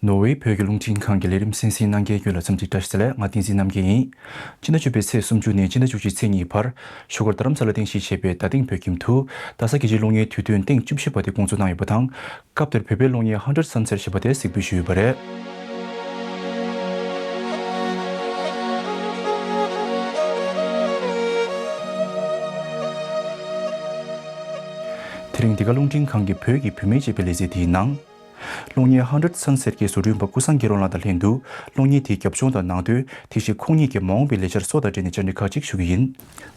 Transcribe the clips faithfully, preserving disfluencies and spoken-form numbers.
ནོར་ཝེ་བོད་ཀྱི་རླུང་འཕྲིན་ཁང་གི་ལས་རིམ་གསན་གཟིགས་གནང་མཁན་རྒྱུད་ལ་འཚམས་འདྲི་བཀྲ་ཤིས་བདེ་ལེགས། ང་བསྟན་འཛིན་རྣམ་རྒྱལ་ཡིན། སྤྱི་ཟླ་བཅུ་པའི་ཚེས་སུམ་ཅུ་ནས་སྤྱི་ཟླ་བཅུ་གཅིག་ཚེས་གཉིས་བར་ཞོགས་སྒར་རྡ་རམ་ས་ལ་རྟེན་གཞི་བྱས་པའི་རྡ་སྟེང་བོད་ཁྱིམ་དུ་རྡ་ས་རྒྱལ་སྤྱིའི་གློག་བརྙན་དུས་སྟོན་ཐེངས་བཅུ་བཞི་པ་དེ་དགོངས་ཚོགས་གནང་ཡོད་པ་དང་། སྐབས་དེར་བོད་པའི་གློག་བརྙན་Hundred Sunset ཞེས་པ་དེ་གཟིགས་འབུལ་ཞུས་ཡོད་པ་རེད། དེ་རིང་འདི་ག་རླུང་འཕྲིན་ཁང་གི་བོད་ཀྱི་བུད་མེད་ཅེས་པའི་ལེ་ཚན་དེའི་ནང་། གློག་བརྙན་Hundred Sunset གྱི་བཟོ་སྐྲུན་པ་ཀུན་བཟང་སྐྱིད་རོང་ལགས་དང་ལྷན་དུ་གློག་བརྙན་དེའི་རྒྱབ་ལྗོངས་དང་ནང་དོན། དེ་བཞིན་ཁོང་ཉིད་ཀྱི་མ་འོངས་པའི་ལས་འཆར་སོགས་དང་འབྲེལ་ནས་བཅར་འདྲི་ཁག་ཅིག་ཞུ་གི་ཡིན།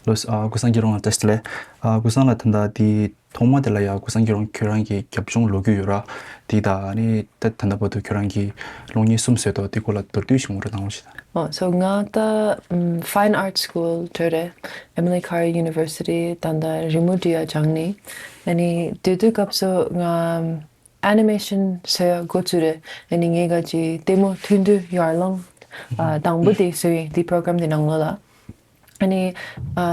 ལགས་སོ། ཨ། ཀུན་བཟང་སྐྱིད་རོང་ལགས་བཀྲ་ཤིས་བདེ་ལེགས། ཨ། ཀུན་བཟང་ལགས་ད་ལྟ་དེའི་ཐོག་མ་དེ་ལ་ཡང་ཀུན་བཟང་སྐྱིད་རོང་ཁྱོད་རང་གི་རྒྱབ་ལྗོངས་ལོ་རྒྱུས་ཡོད་ར། དེ་དང་ཨ་ནི་ད་ད་ལྟ་བར་དུ་ཁྱོད་རང་གིས་གློག་བརྙན་གསུམ་བཟོས་འདུག་དེ་སྐོར་ལ་མདོར་བསྡུས་ཤིག་ངོ་སྤྲོད་གནང་རོགས་ཞུ་དང་། ཨོ། སོ་ང་ད་ཨམ་Fine Art School འགྲོ་རེད། Emily Carr University ད་ལྟ་རི་མོ་འབྲི་ཡ་སྦྱངས་ནི། ཨ་ནི་དེ་དུས་སྐབས་སུ་ང་animation བཟོ་ཡ་འགོ་བཙུགས་རེད། ཨ་ནི་ངས་ག་ཅི་ལྟད་མོ་ཐུང་ཐུང་ཡར་ལངས་ཨ་དང་པོ་དེ་བཟོས་ཡིན། དེ་program དེ་ནང་ལོགས་ལ། ཨ་ནི་ཨ་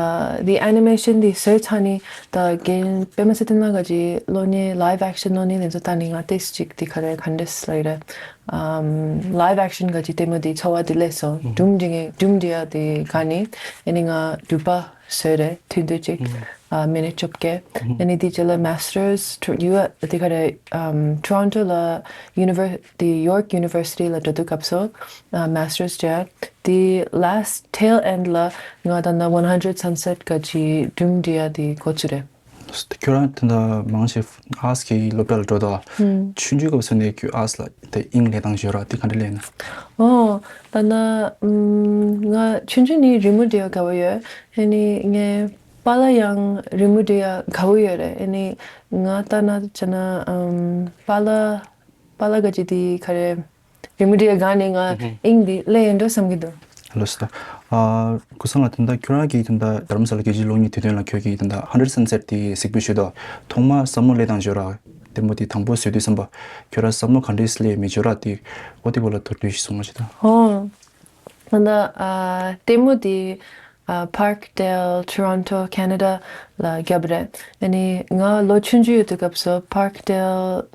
དེ་animation དེ་བཟོས་ཚར་ནི་ད་རྒན་པད་མ་ཚེ་བརྟན་ལགས་ག་ཅི་གློག་བརྙན་live action གློག་བརྙན་དེ་ཚོ་ལྟ་ནི་ང་ཏོག་ཙམ་ཅིག་དེ་ག་རེ་ག་འདྲས་ལབ་ཡོད་རེད། ཨམ་live action ག་ཅི་ལྟད་མོ་དེ་འཚོ་བ་དེ་སླེབས་སོང་། སྒྲུང་འབྲི་ངེས་སྒྲུང་འབྲི་ཡ་དེ་དགའ་ནི། ཨ་ནི་ང་སྒྲུབ་པ་བཟོས་རེད་ཐུང་ཐུང་ཅིག་ཨ་minute བཅོ་བརྒྱད། ཨ་ནི་དེ་རྗེས་ལ་masters ཡུ་དེ་ག་རེ་ཨམ་Toronto ལ་univer དེ་York University ལ་འགྲོ་དུས་སྐབས་སུ་ཨ་masters བྱས། དེ་last tail end ལ་ང་ད་ལྟ One Hundred Sunset ག་ཅི་སྒྲུང་འབྲི་ཡ་དེ་འགོ་བཙུགས་རེད། ཁྱོད་རང་ད་ལྟ་མང་ཆེ་arts གི་སློབ་གྲྭ་ལ་འགྲོ་དང་། ཆུང་ཆུང་སྐབས་སུ་ནས་ཁྱོད་arts ལ་དེ་དབྱིངས་ལེན་སྟངས་ཤིག་ཡོད་ར། དེ་ག་འདྲ་ལེན་ན། ཨོ། ད་ལྟ་ང་ཆུང་ཆུང་ནས་རི་མོ་འབྲི་ཡ་དགའ་བོ་ཡོད། ཨ་ནི་ངའི་པཱ་ལགས་ཡང་རི་མོ་འབྲི་ཡ་དགའ་བོ་ཡོད་རེད། ཨ་ནི་ང་ལྟ་ན་བྱས་ན་ཨམ་པཱ་ལགས་པཱ་ལགས་ག་ཅི་དེ་ག་རེ་རི་མོ་འབྲི་ཡ་དགའ་ནས་ང་དབྱིངས་འདི་སླེབས་ཡོད་འགྲོ་བསམ་གྱི་འདུག་ལགས་སོ། ཨ་ཀུན་བཟང་ལགས་ད་ལྟ་ཁྱོད་རང་གིས་ད་ལྟ་རྡ་རམ་ས་ལ་རྒྱལ་སྤྱིའི་གློག་བརྙན་དུས་སྟོན་ལ་ཁྱོད་ཀྱིས་ད་ལྟ་Hundred Sunset དེ་གཟིགས་འབུལ་ཞུས་དང་། ཐོག་མར་བསམ་བློ་སླེབས་སྟངས་ཤིག་ཡོད་ར། ལྟད་མོ་དེ་དང་པོ་བཟོ་དུས་ཙམ་པ་ཁྱོད་རང་བསམ་བློ་ག་འདྲས་སླེབས་མེད་ཤིག་ཡོད་ར། དེ་འོ་དེ་སྐོར་ལ་མདོར་བསྡུས་ཤིག་གསུང་རོགས་ཞུ་དང་། ཧོ། ད་ལྟ་ཨ་ལྟད་མོ་དེ་ཨ་Parkdale Toronto Canada ལ་བརྒྱབ་རེད། ཨ་ནི་ང་ལོ་ཆུང་ཆུང་ཡོད་དུས་སྐབས་སུ་Parkdale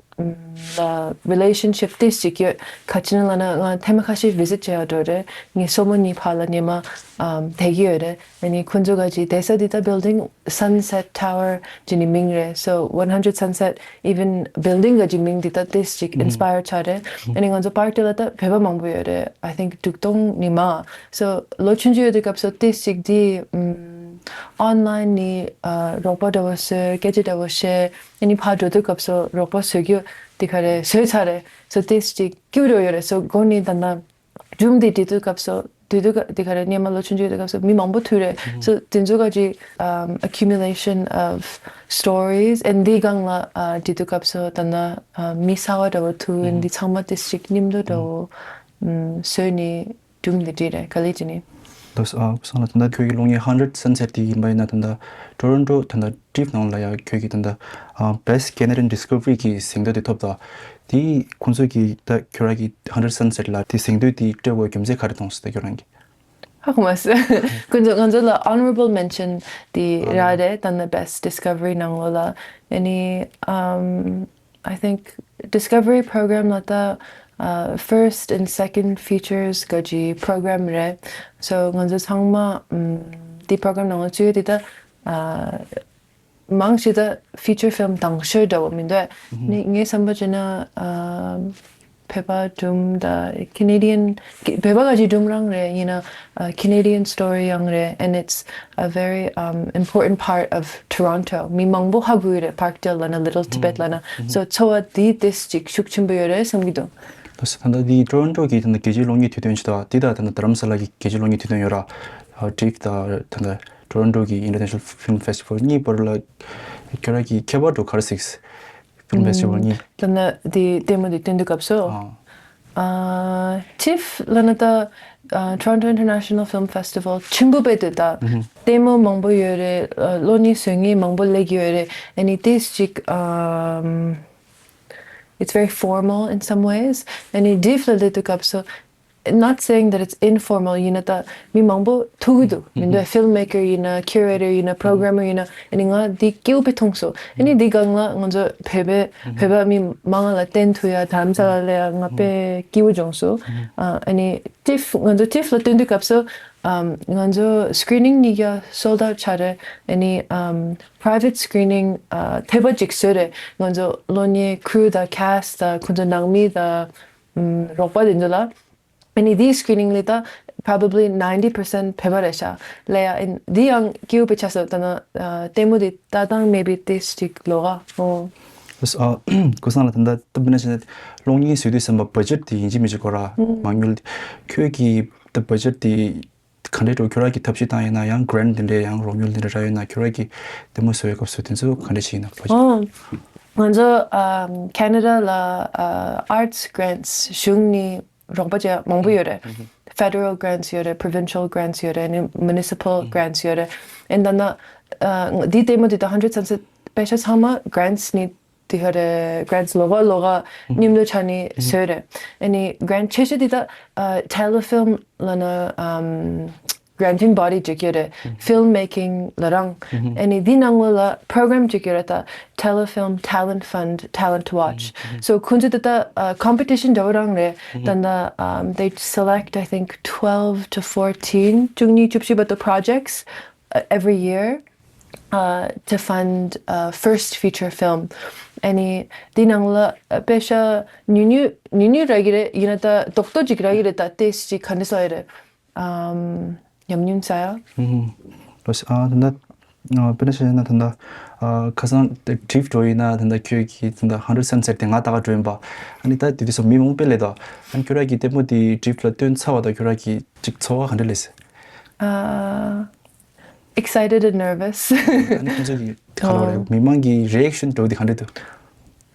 ལ་relationship ཏོག་ཙམ་ཅིག་ཡོད། ག་ཅི་ཡིན་ལབ་ན་ང་ཐེངས་མ་ཁ་ཤས་visit བྱེད་ཡ་འགྲོ་རེད། ངའི་སྲུ་མོ་གཉིས་ཕར་ལ་ཉི་མ་ཨམ་བསྡད་ཀྱི་ཡོད་རེད། ཨ་ནི་ཁོང་ཚོ་ག་ཅི་བསྡད་ས་དེ་ད་building Sunset Tower ཅེས་ནི་མིང་རེད། So One Hundred Sunset even building ག་ཅི་མིང་དེ་ད་ཏོག་ཙམ་ཅིག་inspire ཆགས་རེད། ཨ་ནི་ང་ཚོ་Parkdale ལ་ད་བོད་པ་མང་པོ་ཡོད་རེད། I think དྲུག་སྟོང་ནས་མང་། So ལོ་ཆུང་ཆུང་ཡོད་དུས་སྐབས་སུ་ཏོག་ཙམ་ཅིག་དེ་ཨམ་online ནས་ཨ་རོགས་པ་འདྲ་བོ་བཟོས། སྐད་ཆ་འདྲ་བོ་བཤད། ཨ་ནི་ཕར་འགྲོ་དུས་སྐབས་སུ་རོགས་པ་བཟོ་རྒྱུ་དེ་ག་རེ་བཟོས་ཚར་རེད། So ཏོག་ཙམ་ཅིག་སྐྱིད་པོ་འདྲ་བོ་ཡོད་རེད། So དགོང་ནས་ད་ལྟ་སྒྲུང་དེ་འབྲི་དུས་སྐབས་སུ་དུས་དུས་དེ་ག་རེ་སྔོན་མ་ལོ་ཆུང་ཆུང་དུས་སྐབས་སུ་མི་མང་པོ་ཐུག་རེད། So དེ་ཚོ་ག་ཅི་um, accumulation of stories and དེའི་སྒང་ལ་ཨ་འབྲི་དུས་སྐབས་སུ་ད་ལྟ་ཨ་མི་གསར་པ་འདྲ་བོ་ཐུག་འདི་ཚང་མ་ཏོག་ཙམ་ཅིག་མཉམ་དུ་འདྲ་བོ་ཨམ་བཟོས་ནས་སྒྲུང་འདི་བྲིས་རེད། ག་ལེ་བྱས་ནས། ལགས་སོ། ཨ་ཀུན་བཟང་ལགས་ད་ལྟ་ཁྱོད་ཀྱི་གློག་བརྙན་Hundred Sunset དེ་ཡིན་པ་ཡིན་ན་ད་ལྟ་Toronto ད་ལྟ་TIFF ནང་ལ་ཡང་ཁྱོད་ཀྱིས་ད་ལྟ་ཨ་Best Canadian Discovery གི་གཟེངས་བསྟོད་དེ་ཐོབ་དང་། དེ་ཁོང་ཚོ་གིས་ད་ཁྱོད་རང་གི་Hundred Sunset ལ་དེ་གཟེངས་བསྟོད་དེ་སྤྲད་དགོས་རྒྱུ་མཚན་ག་རེ་མཐོང་སོང་ད་ཁྱོད་རང་གིས། ཧ་གོ་མ་སོང་། ཁོང་ཚོ་ང་ཚོ་ལ་honorable mention དེ་རག་རེད། ད་ནི་Best Discovery ནང་ལོགས་ལ། ཨ་ནི་ཨམ། I think Discovery Program ལ་ད་ཨ་first and second features ག་ཅི་program རེད། So ང་ཚོ་ཚང་མ་ཨམ་དེ་program ནང་ལ་ཚུད་ཡོད་དེ་ད་ཨ་མང་ཆེ་ད་feature film དང་ཤོས་འདྲ་བོ་མི་འདུག་ནི་ངའི་བསམ་པ་བྱས་ན་ཨ་བོད་པ་སྒྲུང་ད་Canadian བོད་པ་ག་ཅི་སྒྲུང་རང་རེད། ཡིན་ན་ཨ་Canadian story ཡང་རེད། And it's a very um, important part of Toronto. མི་མང་པོ་ཧ་གོ་གི་རེད། Parkdale ལབ་ན་Little Tibet ལབ་ན། So འཚོ་བ་འདི་ཏོག་ཙམ་ཅིག་ཤུགས་ཆེན་པོ་ཡོད་རེད་བསམ་གྱི་འདུག་ད་ལྟ་འདི་Toronto གི་ད་ལྟ་རྒྱལ་སྤྱིའི་གློག་བརྙན་དུས་སྟོན་ཞིག་དང་། འདི་དང་ད་ལྟ་རྡ་རམ་ས་ལ་གི་རྒྱལ་སྤྱིའི་གློག་བརྙན་དུས་སྟོན་ཡོད་ར། ཨ་TIFF དང་ད་ལྟ་Toronto གི་International Film Festival གཉིས་བར་ལ་ཁྱོད་རང་གི་ཁྱད་པར་དུ་ག་རེ་གཟིགས། Film Festival གཉིས། ད་ལྟ་འདི་ལྟད་མོ་འདི་སྟོན་དུས་སྐབས་སུ། ཨ། ཨ་TIFF ལབ་ན་ད་ཨ་Toronto International Film Festival ཆེན་པོ་དཔེ་འདུག་ད། ལྟད་མོ་མང་པོ་ཡོད་རེད། ཨ་གློག་བརྙན་བཟོ་མཁན་མང་པོ་སླེབས་ཀྱི་ཡོད་རེད། ཨ་ནི་ཏོག་ཙམ་ཅིག་ཨམ། It's very formal in some ways. ཨ་ནི TIFF ལ་སླེབས་དུས་སྐབས་སུ། Not saying that it's informal. ཡིན་ན་ད་མི་མང་པོ་ཐུག་གི་འདུག་མི་འདུག filmmaker ཡིན་ན། curator ཡིན་ན། programmer ཡིན་ན། ཨ་ནི་ང་འདི་སྐྱིད་པོ་མཐོང་སོང་། ཨ་ནི་འདི་སྒང་ལ་ང་ཚོ་བོད་པའི་བོད་པ་མི་མང་ལ་བསྟན་ཐུབ་ཡ། དྷ་རམ་ས་ལ་ལ་ཡ་ང་དཔེ་སྐྱིད་པོ་བྱུང་སོང་། ཨ་ཨ་ནི་ཊིཕ་ང་ཚོ་ཊིཕ་ལ་སྟོན་དུས་སྐབས་སུ་ཨམ་ང་ཚོ་screening གཉིས་ཀ་sold out ཆགས་རེད། ཨ་ནི་ཨམ་private screening ཨ་ཐེབས་པ་ཅིག་བཟོས་རེད། ང་ཚོ་གློག་བརྙན་crew དང་cast དང་ཁོང་ཚོ་ནང་མི་དང་ཨམ་རོགས་པ་དེ་ཚོ་ལ། ཨ་ནི་འདིའི་screening ལ་ད་probably ninety percent བོད་པ་རེད་ཤག་ལབ་ཡ། ཨ་ནི་འདི་ཡང་སྐྱིད་པོ་ཆགས་སོང་། ད་ནི་ཨ་ལྟད་མོ་འདི་ལྟ་སྟངས་maybe ཏོག་ཙམ་ཅིག་ལོགས་ཀ་ཨོ། ཨ་ཀུན་བཟང་ལགས། ད་ལྟ་ད་དཔེར་ན་བྱས་ན་གློག་བརྙན་བཟོ་དུས་ཙམ་པ་budget དེ་ཡིན་གཅིག་མིན་གཅིག་དགོས་ར། མང་ཉུང་ཁྱོད་ཀྱི་ད་budget དེ་ག་འདྲས་འགྲོ། ཁྱོད་རང་གིས་ཐབས་ཤེས་བཏང་ཡིན་ན་ཡང་grant དེ་འདྲས་ཡང་རོགས་དངུལ་དེ་འདྲས་རག་ཡོད་ན། ཁྱོད་རང་གིས་ལྟད་མོ་བཟོ་བའི་སྐབས་སུ་དེ་ཚོ་ག་འདྲས་བྱས་ཡིན་ན་budget། ཨོ། ང་ཚོ་ཨམ་Canada ལ་ཨ་arts grants གཞུང་ནས་རོགས་པ་བྱེད་མང་པོ་ཡོད་རེད། federal grants ཡོད་རེད། provincial grants ཡོད་རེད། ཨ་ནི་municipal grants ཡོད་རེད། ཨ་ནི་ད་ན་ཨ་འདི་ལྟད་མོ་འདི་དང་hundred Sunsets པེ་ས་ཚང་མ་grants ནས་དེ་ག་རེད། grants ལོགས་ཀ་ལོགས་ཀ་མཉམ་དུ་ཆགས་ནས་བཟོས་རེད། ཨ་ནི་grant ཆེ་ཤོས་དེ་ད་ཨ་Telefilm ལབ་ན་ཨམ་granting body ཅིག་ཡོད་རེད། filmmaking ལ་རང་། ཨ་ནི་འདི་ནང་ལོགས་ལ་program ཅིག་ཡོད་རེད། ད་Telefilm Talent Fund, Talent Watch. So ཁོང་ཚོ་ད་ད་ཨ་competition འདྲ་བོ་རང་རེད། ད་ད་um, they select, I think, twelve to fourteen བཅུ་གཉིས་བཅུ་བཞི་བར་དུ་projects uh, every year uh, to fund a first feature film. ཨ་ནི་འདི་ནང་ལ་ཨ་པེ་ས་ཉུང་ཉུང་ཉུང་ཉུང་རག་གི་རེད། ཡིན་ན་ད་རྡོག་རྡོག་ཅིག་རག་གི་རེད། ད་ཏོག་ཙམ་ཅིག་ག་འདྲ་ཟེར་ཡ་རེད། ཨམ་ཉམས་མྱོང་ས་ཡ། ཨུམ། ལོས་ཨ་ད་ད་ཨ་དཔེར་ན་བཤད་ན་ད་ད་ཨ་ཁ་སང་ཊིཕ་འགྲོ་ཡིན་ན། ད་ད་ཁྱོད་ཀྱིས་ད་ད་hundred Sunsets དེ་ང་ད་ག་འགྲོ་ཡིན་པ། ཨ་ནི་ད་དེ་དུས་སུ་མི་མང་པོ་ལས་ད། ཨ་ནི་ཁྱོད་རང་གིས་ལྟད་མོ་དེ་ཊིཕ་ལ་སྟོན་ཚར་བ་ད་ཁྱོད་རང་གིས་ཅིག་ཚོར་བ་ག་འདྲ་ལས་སོང་། ཨ། Excited and nervous. ཨ་ནི་ཁོང་ཚོ་གི་ག་ལ་བ་རེད། མི་མང་གི་reaction འགྲོ་དེ་ག་འདྲ་འདུག་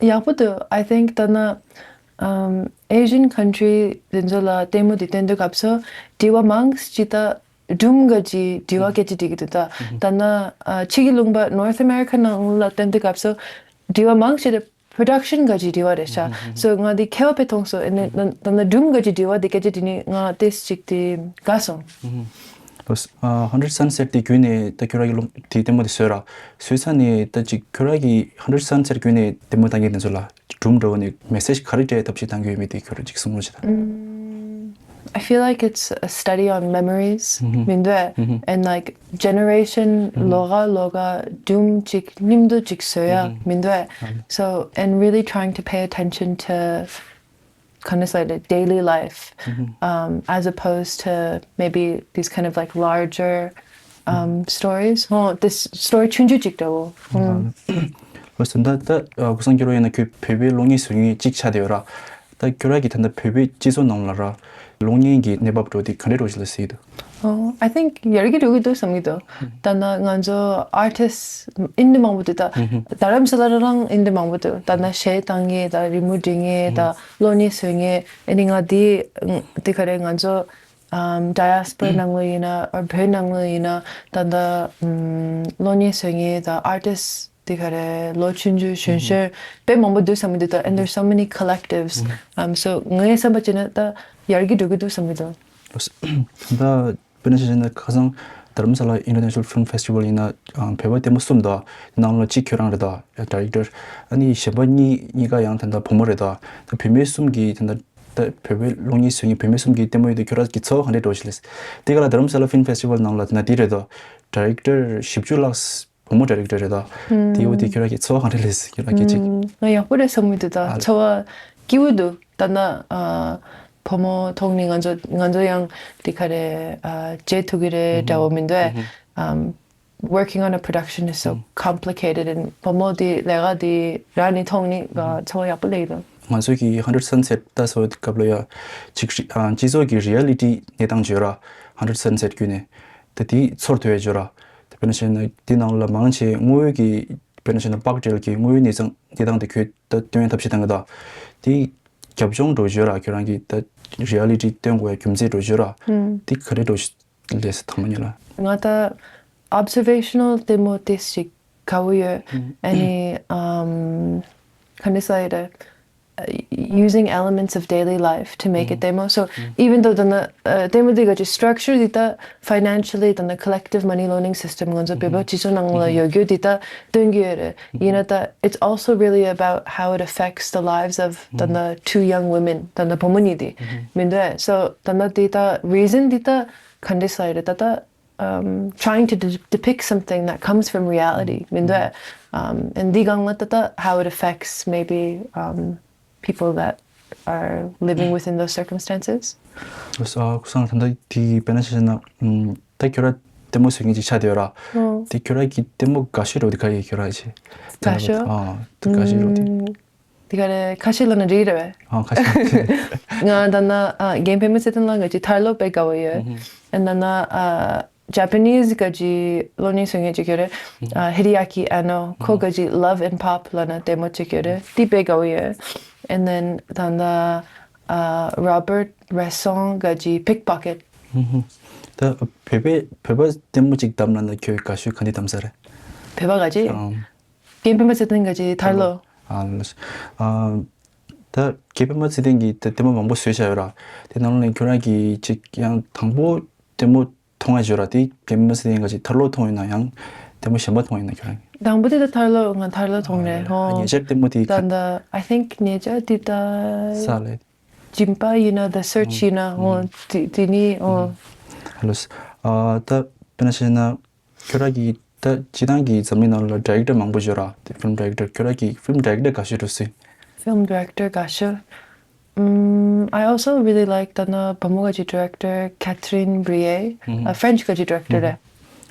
ཡག་པོ་འདུག I think ད་ན་um, Asian country དེ་ཚོ་ལ་ལྟད་མོ་དེ་སྟོན་དུས་སྐབས་སུ་དྲི་བ་མང་ཅིག་ད་སྒྲུང་ག་ཅིག་དྲི་བ་སྐད་ཆ་དྲི་གི་འདུག་ད་ད་ན་ཨ་ཕྱི་གི་ལུང་པ་North America ནང་ལ་སྟོན་དུས་སྐབས་སུ་དྲི་བ་མང་ཆེ་དེ་production ག་ཅིག་དྲི་བ་རེད་ཤག So ང་འདི་ཁྱད་པར་དཔེ་མཐོང་སོང་། ཨ་ནི་ད་ད་ན་སྒྲུང་ག་ཅིག་དྲི་བ་དེ་སྐད་ཆ་དྲི་ནི་ང་ཏོག་ཙམ་ཅིག་དེ་དགའ་སོང་། ལོས་ཨ་hundred Sunsets དེ་བརྒྱུད་ནས་ད་ཁྱོད་རང་གི་ལུང་དེ་ལྟད་མོ་དེ་བཟོས་ར། བཟོས་ཚར་ནས་ད་ཅིག་ཁྱོད་རང་གི་hundred Sunsets བརྒྱུད་ནས་ལྟད་མོ་ལྟ་མཁན་དེ་ཚོ་ལ་སྒྲུང་འདྲ་བོ་ནས་message ག་རེ་སྤྲད་ཐབས་ཤེས་བཏང་གི་ཡོད་མེད་དེ་ཁྱོད་རང་ཅིག་གསུང་རོགས་བྱེད་དང་། I feel like it's a study on memories མི་འདུག and like generation ལོགས་ཀ་ལོགས་ཀ་སྒྲུང་ཅིག་མཉམ་དུ་ཅིག་བཟོ་ཡ་མི་འདུག So and really trying to pay attention to kind of like the daily life um, as opposed to maybe these kind of like larger um, stories. ཧོ་དེ་story ཆུང་ཆུང་ཅིག་འདྲ་བོ། ལོས་ད་ད་ཨ་ཀུན་བཟང་ཁྱོད་རང་ཡིན་ན་ཁྱོད་བོད་པའི་གློག་བརྙན་བཟོ་མཁན་གཅིག་ཆགས་བསྡད་ཡོད་ར། ད་ཁྱོད་རང་གིས་ད་ལྟ་བོད་པའི་སྤྱི་ཚོགས་ནང་ལ་ར་གློག་བརྙན་གྱི་གནས་བབ་འགྲོ་དེ་ག་འདྲས་འགྲོ་བཞིན་ལ་གཟིགས་འདུག་ཨོ། I think ཡར་རྒྱས་འགྲོ་གི་འདུག་བསམ་གྱི་འདུག་ད་ནི་ང་ཚོ་artist indie མང་པོ་འདུག་ད་རྡ་རམ་ས་ལ་རང་indie མང་པོ་འདུག་ད་ནི་གཞས་བཏང་མཁན་དང་རི་མོ་འབྲི་མཁན་དང་གློག་བརྙན་བཟོ་མཁན། ཨ་ནི་ང་དེ་དེ་ག་རེ་ང་ཚོ་um, diaspora ནང་ལོགས་ཡིན་ན་or བོད་ནང་ལོགས་ཡིན་ན་ད་ལྟ་um, གློག་བརྙན་བཟོ་མཁན་དང་artist དེ་ག་རེ་ལོ་ཆུང་ཆུང་གཞོན་གཞོན་དཔེ་མང་པོ་འདུག་བསམ་གྱི་འདུག་ད་and there's so many collectives um, so ངའི་བསམ་པ་བྱས་ན་ད་ཡར་རྒྱས་འགྲོ་གི་འདུག་བསམ་གྱི་འདུག་ད་དཔེར་ན་ཆ་བཞག་ན་ཁ་སང་རྡ་རམ་ས་ལ་International Film Festival ཡིན་ན་ཨ་བོད་པ་ལྟད་མོ་གསུམ་དང་ནང་ལོགས་གཅིག་ཁྱོད་རང་རེད་ད་director ཨ་ནི་གཞན་པ་གཉིས་གཉིས་ཀ་ཡང་ད་ལྟ་བུ་མོ་རེད་ད། ད་བུད་མེད་གསུམ་གྱིས་ད་ལྟ་ད་བོད་པའི་གློག་བརྙན་བཟོ་མཁན་བུད་མེད་གསུམ་གྱིས་ལྟད་མོ་ཡོད་དུས་ཁྱོད་རང་གི་ཚོར་བ་ག་འདྲས་འགྲོ་བཞིན་ལས། དེ་ག་ལ་རྡ་རམ་ས་ལ་Film Festival ནང་ལ་ད་ལྟ་འདི་རེད་ད་director བཞི་བཅུ་ལྷག་བུ་མོ་director རེད་ད། དེ་འོ་དེ་ཁྱོད་རང་གི་ཚོར་བ་ག་འདྲས་ལས་ཁྱོད་རང་གི་གཅིག་ང་ཡག་པོ་རེད་བསམ་གྱི་འདུག་ད་ཚོར་བ་སྐྱིད་པོ་འདུག་ད་ན་ཨ་བུ་མོ་ཐོག་ནས་ང་ཚོ་ང་ཚོ་ཡང་དེ་ག་རེ་ཨ་བྱེད་ཐུབ་ཀྱི་རེད་འདྲ་བོ་མི་འདུག་ཨ། Working on a production is so complicated and བུ་མོ་དེ་ལས་ཀ་དེ་རང་ནས་མཐོང་ནས་ཚོར་བ་ཡག་པོ་སླེབས་འདུག་ང་ཚོ་གི་Hundred Sunsets ལྟ་ཚོ་སྐབས་ལ་ཡ་ཅིག་ཨ་སྤྱི་ཚོགས་ཀྱི་reality གནས་སྟངས་བརྗོད་ར། Hundred Sunsets བརྒྱུད་ནས་ད་དེ་ཚོར་ཐུབ་ཡ་བརྗོད་ར། ད་དཔེར་ན་བཤད་ན་དེ་ནང་ལ་མང་ཆེ་དངོས་ཡོད་ཀྱི་དཔེར་ན་བཤད་ན་Parkdale གྱི་དངོས་ཡོད་གནས་སྟངས་གནས་སྟངས་དེ་ཁྱོད་ད་སྟོན་ཐབས་ཤེས་བཏང་གི་ད། དེ་རྒྱབ་ལྗོངས་འགྲོ་བརྗོད་ར། ཁྱོད་རང་གི་ད་reality སྟོན་དགོས་ཡ་རྒྱུ་མཚན་འགྲོ་བརྗོད་ར། དེ་ག་རེ་འགྲོ་ལས་ཐང་མ་ཉེ་ལ། ང་ད་observational ལྟད་མོ་ཏོག་ཙམ་དགའ་བོ་ཡོད། ཨ་ནི་ཨམ་ག་འདྲ་ཟེར་ཡ་རེད། uh, using elements of daily life to make it ལྟད་མོ། So even though ད་ནི་ལྟད་མོ་འདི་ག་ཅིག་structure འདི་ད་financially ད་ནི་collective money loaning system ང་ཚོ་བོད་པ་སྤྱི་ཚོགས་ནང་ལ་ཡོད་རྒྱུ་འདི་ད་སྟོན་གྱི་ཡོད་རེད། ཡིན་ན་ད་it's also really about how it affects the lives of ད་ནི་two young women ད་ནི་བུ་མོ་གཉིས་འདི་མི་འདུག So ད་ནི་འདི་ད་reason འདི་ད་ག་འདྲ་ཟེར་རེད་ད་ད um, trying to de- depict something that comes from reality མི་འདུག um, and འདི་སྒང་ལ་ད་ད་how it affects maybe um, people that are living within those circumstances. ཨ་ཁུ་སང་ད་ལྟ་དེ་དཔེར་ན་ཆ་བཞག་ན་ད་ཁྱོད་ར་ལྟད་མོ་བཟོ་མཁན་ཅིག་ཆགས་བསྡད་ཡོད་ར། དེ་ཁྱོད་ར་གི་ལྟད་མོ་དགའ་ཤོས་རོ་དེ་ག་ཡི་ཁྱོད་ར་ཆེ། དགའ་ཤོས། ཨ་དེ་དགའ་ཤོས་རོ་དེ། དེ་ག་རེ་ཁ་ཤས་ལ་ན་རིག་རེད་བས། ཨ་ཁ་ཤས། ང་ད་ན་རྒན་པད་མ་ཚེ་བརྟན་ལགས་ཀྱི་ཐར་ལོ་དཔེ་དགའ་བོ་ཡོད། ཨ་ན་ན་Japanese ག་ཅིག་གློག་བརྙན་བཟོ་མཁན་ཅིག་ཡོད་རེད། ཨ་Hideaki Anno ཁོ་ག་ཅིག་Love and Pop ལ་ན་ལྟད་མོ་ཅིག་ཡོད་རེད། དེ་དཔེ་དགའ་བོ་ཡོད། And then ད་ན་ཨ་Robert Bresson ག་ཅིག་Pickpocket ད་བོད་པའི་བོད་པ་ལྟད་མོ་ཅིག་བདམས་ན་ན་ཁྱོད་དགའ་ཤོས་ག་འདི་བདམས་ས་རེད། བོད་པ་ག་ཅིག་རྒན་པད་མ་ཚེ་བརྟན་ག་ཅིག་ཐར་ལོ། ཨ་ལོ། ཨ་ད་རྒན་པད་མ་ཚེ་བརྟན་གྱིས་ད་ལྟད་མོ་མང་པོ་བཟོས་བཞག་ཡོད་ར། དེ་ནང་ལ་ཁྱོད་རང་གིས་ཅིག་ཡང་དང་པོ་ལྟད་མོ་མཐོང་ཡ་ཡོད་ར་དེ་རྒན་པད་མ་ཚེ་བརྟན་ག་ཅིག་ཐར་ལོ་མཐོང་ཡོད་ན་ཡང་ལྟད་མོ་གཞན་པ་མཐོང་ཡོད་ན་ཁྱོད་རང་གིས། དང་པོ་དེ་ད་ཐར་ལོ་ང་ཐར་ལོ་མཐོང་རེད་ཧོ། ཉེ་ཆར་ལྟད་མོ་དེ་ད་ད་I think ཉེ་ཆར་དེ་ད་ས་ལས། སྦྱིན་པ་ཡིན་ན་The Search ཡིན་ན་ཧོ་དེ་དེ་ནི་ཧོ། ཧ་ལོ། ཨ་ད་དཔེར་ན་བཤད་ན་ཁྱོད་རང་གིས་ད་སྤྱིར་བཏང་གི་འཛམ་གླིང་ནང་ལ་director མང་པོ་ཡོད་ར། དེ་film director ཁྱོད་རང་གིས་film director དགའ་ཤོས་འགྲོ་སྲིད། Film director དགའ་ཤོས། ཨམ། I also really like ད་ན་བུ་མོ་ག་ཅིག་director Catherine Breillat ཨ་French ག་ཅིག་director རེད།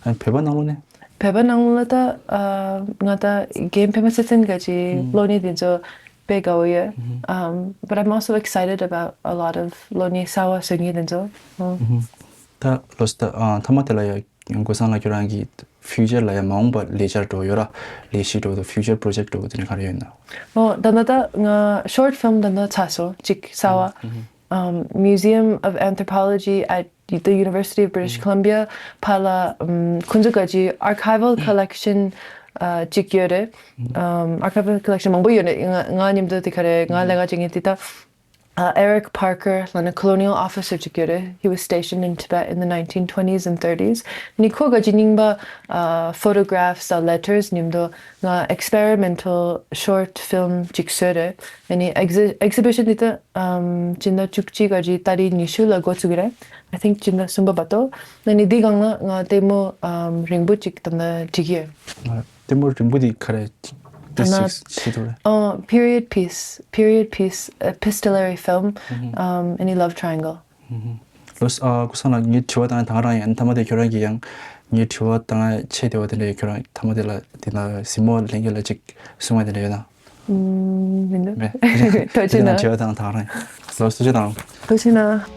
ཨ་བོད་པ་ནང་ལོགས་ནས། བོད་པ་ནང་ལོགས་ལ་ད་ཨ་ང་ད་རྒན་པད་མ་ཚེ་བརྟན་ག་ཅིག་གློག་བརྙན་དེ་ཚོ་དཔེ་དགའ་བོ་ཡོད། ཨམ། But I'm also excited about a lot of གློག་བརྙན་གསར་བ་བཟོ་མཁན་དེ་ཚོ། ཨ། ད་ལོ་ད་ཨ་མཐའ་མ་དེ་ལ་ཡ་ཀུན་བཟང་ལགས་ཁྱོད་རང་གི་future ལ་ཡ་མ་འོངས་པ་ལས་འཆར་འགྲོ་ཡོད་ར། ལས་གཞི་འགྲོ་དང་future project འགྲོ་དེ་ནས་ག་རེ་ཡོད་ན། ཨོ་ད་ན་ད་ང་short film ད་ན་ཚར་སོང་ཅིག་གསར་བ། Um, Museum of Anthropology at the University of British Columbia ཕ་ལ་um, ཁོང་ཚོ་ག་ཅིག་archival collection ཨ་ཅིག་ཡོད་རེད། Um, archival collection མང་པོ་ཡོད་རེད། ང་ང་མཉམ་དུ་དེ་ག་རེད་ང་ལས་ཀ་བྱེད་མཁན་དེ་ད། Uh, Eric Parker ལ་ནི་colonial officer ཅིག་ཡོད་རེད། He was stationed in Tibet in the nineteen twenties and thirties. ནི་ཁོ་ག་ཅིག་རྙིང་པ་uh, photographs དང་letters མཉམ་དུ་ང་experimental short film ཅིག་བཟོས་རེད། ཨ་ནི་exhi- exhibition འདི་ད་um, སྤྱི་ཟླ་བཅུ་གཅིག་ག་ཅིག་ཏ་རིག་ཉི་ཤུ་ལ་འགོ་བཙུགས་ཀྱི་རེད། I think སྤྱི་ཟླ་གསུམ་པ་བར་དུ། ཨ་ནི་འདི་སྒང་ལ་ང་ལྟད་མོ་um, རིང་པོ་ཅིག་ད་ལྟ་བྲིས་ཀྱི་ཡོད། ལྟད་མོ་རིང་པོ་འདི་ག་རེ་ད་ན་ཞིག་ཞིག་འདུག་རེད། ཨོ། period piece, period piece, epistolary film, um, any love triangle. ལོས་ཨ་ཀུན་བཟང་ལགས་ངའི་དྲི་བ་བཏང་ད་ག་རང་ཡིན། མཐའ་མ་དེ་ཁྱོད་རང་གིས་ཡང་ངའི་དྲི་བ་བཏང་ཆེད་དེ་བ་དེ་འདྲ་ཡོད། ཁྱོད་རང་མཐའ་མ་དེ་ལ་དེ་ན་གཟིགས་མོ་ལྷན་རྒྱས་ལ་ཅིག་གསུང་བ་དེ་འདྲ་ཡོད་ན། ཨུམ། མི་འདུག་མེད། ཐུགས་རྗེ་གནང་། དྲི་བ་བཏང་ད་ག་རང་ཡིན། ལོས་ཐུགས་རྗེ་གནང་། ཐུགས་རྗེ་གནང་།